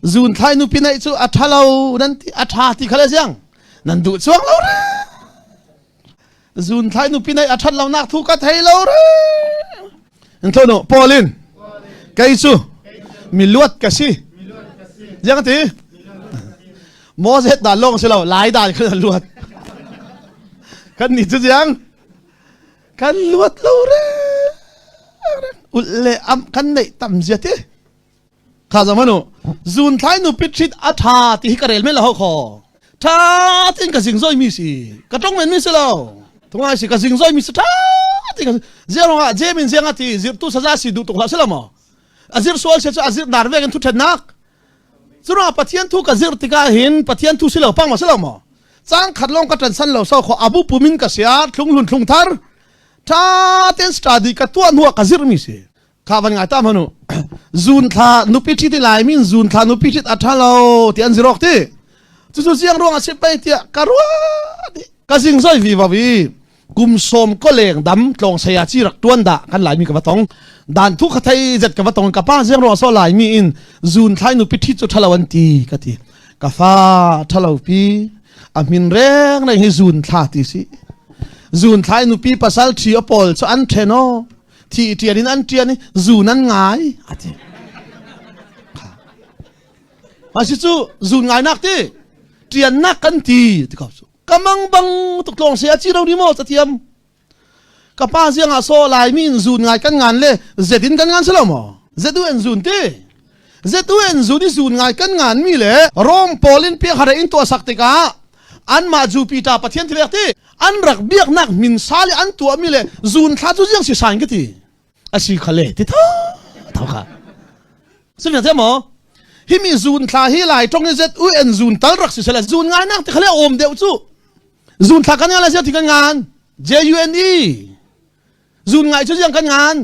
Zun thlai nupi neih cu a ṭha lo nan ti a ṭha ti kha le ziang nan duh chuang lo re. Zun thlai nupi neih a ṭhat lo nak thu ka thei lo re. In thlo nu Paulin kei cu mi luat ka si. Ziang ti? Moses dan lawng si lo lai dan khan luat. Kan ni cu ziang kan luat lo re. Ulh le am kan neih tam zia ti. Kha zaman u zun thlai nu pit ṭhit a ṭha ti hi ka rel men lo ho kho. Ṭha tin ka zing zoi mi si. Ka ṭong men mi si lo. Thungai si ka zing zoi mi si ṭha ti ka ziarong ah jem in ziang ati zirtu saza si duh tuk hlah si lo maw? A zir sual se cu a zir dar vek in thu ṭhennak. Cura Pathian thu ka zir tikah hin Pathian thu si lo pang ma si lo maw? Cang khat long ka ṭan san lo so kho abu pumin ka sia thlung hlun thlung thar ṭha ten study ka tuah hnuah ka zir mi si. Kha van ngai ta manu zun thla nupi ṭhit i lai min zun thla nupi ṭhit a ṭha lo ti an zirok ti cucu ziang ruang a si pei tiah ka ruah di ka zing zoi vi va vi kum som ko leng dam tlong saya chi rak tuan da kan lai mi ka va tong dan thu kha thei zet ka va tong ka pa ziang ruang so lai mi in zun thlai nupi ṭhit cu ṭha lo an ti ka ti ka fa ṭha lo pi a min reng reng hi zun thla ti si zun thlai nupi pasal ṭhi a pawl cu an ṭhen o thi ṭian in an ṭian i zu nan ngai a ti a si cu zun ngainak ti ṭiannak kan ti ti ko cu ka mang bang tuk tlawng se a ci ro ni maw cathiam ka pa ziang ah so lai mi in zun ngai kan ngan le zet in kan ngan si lo maw zetu en zun ti zetu en zun i zun ngai kan ngan mi le Rom pawl in piak hare in tuah sak tikah anmah Jupiter pathian thilek ti an rak biaknak min sal i an tuahmi le zun thla cu ziang si sain ka ti asi khale ti tho tho kha sifia the maw hi mi zun thla hi lai tong i zet u en zun tal rak si sela zun ngai nak ti khale om deuh cu zun thla kan ngan la ti kan ngan J U N E Zun ngai cu ziang kan ngan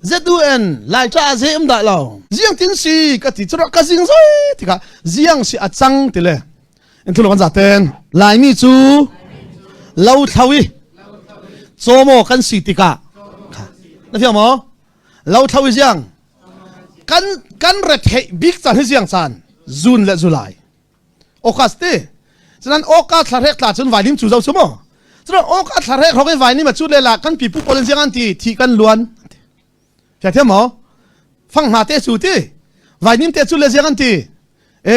ZUN lai ca ze um dah lo ziang tin si ka ti cu ka zing zoi tikah ziang si a cang ti le in thulu kan zaten laimi cu lo thlo i cawmaw kan si tikah na fiang maw lo thlo i ziang kan kan retheih bik caan hi ziang caan zun le zulai August ti cunan awka thlarek tla cun vainim cu zo cu mu cunan awka thlarek hrok i vainim a cu le la kan pipu pawl in ziang an ti thi kan luan fia thiam maw fang hna te cu ti vainim te cu le ziang an ti e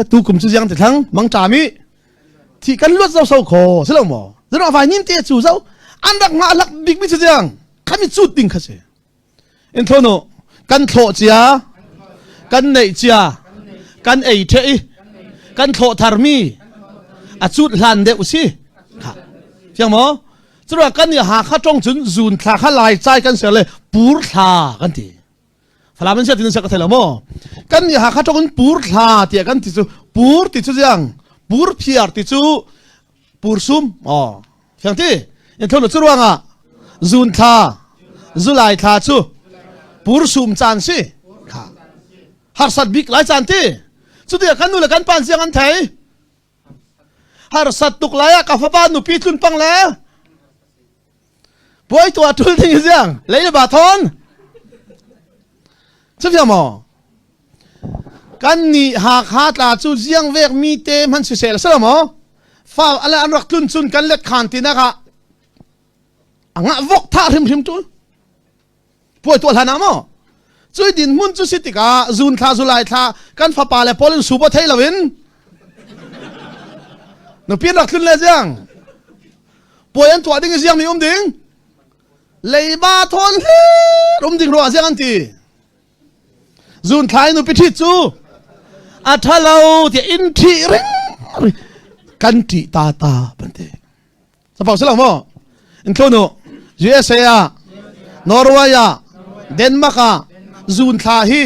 tu kum cu ziang ti thlang mang ṭa mi thi kan luat zo so kho si lo maw cunan vainim te cu zo an rak ngah lak bik mi cu ziang khami cut ding kha si In thlawh kan thlawh cia, kan neih cia, kan ei ṭheh i kan thlawh tharmi a cut hlan deuh si. Fiang maw? Curuang kan nih Hakha ṭong cun zun thla kha lai cai kan ser le pur thla kan ti. Falam in sia tin sia ka thei lo maw? Kan nih Hakha ṭong in pur thla tiah kan ti cu pur ti cu ziang pur phiar ti cu pur sum aw Fiang ti? In tholo cu ruangah zun thla, zulai thla cu pursum caan si. Kha. Harsat bik lai caan ti. Cuti kan nu le kan pan siang an thei. Harsat tuk lai ah ka fapa nupi tlun pang le puai tua tul ding ziang lei le ba thon. Cu fiang maw? Kan nih Hakha tla cu ziang vek mi te hman siseh la si maw? Fa ala an rak tlun cun kan let khan ti nak ah anga vok tha hrimhrim tu puai tuah hlan ah maw cui din hmun cu si tikah zun thla zulai thla kan fapa le pawl in supa thei loin nupi rak tlun le ziang puai an tuah ding ziang mi um ding leiba thawn hlir um ding ruah ziang an ti Zun thlai nupi ṭhit cu a ṭhalo tiah in ṭhih ring kan ṭih ta ta ban ti. Sapau si lo maw? In thlunu USA ah Norway ah Denmark ah zun thla hi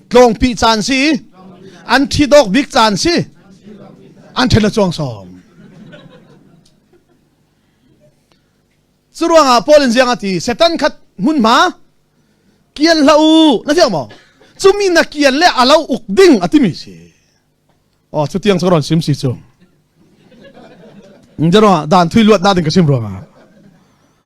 tlawngpi caan si an ṭhi dawk bik caan si an ṭhen a cuang sawm. Curuangah Paul in ziang a ti Satan khat hmunhma kian hlah u na fiang maw cumi na kian le alo uk ding a timi si oh cu tiang cu ron sim si cu jaro dan thui luat na ding ka sim ruangah.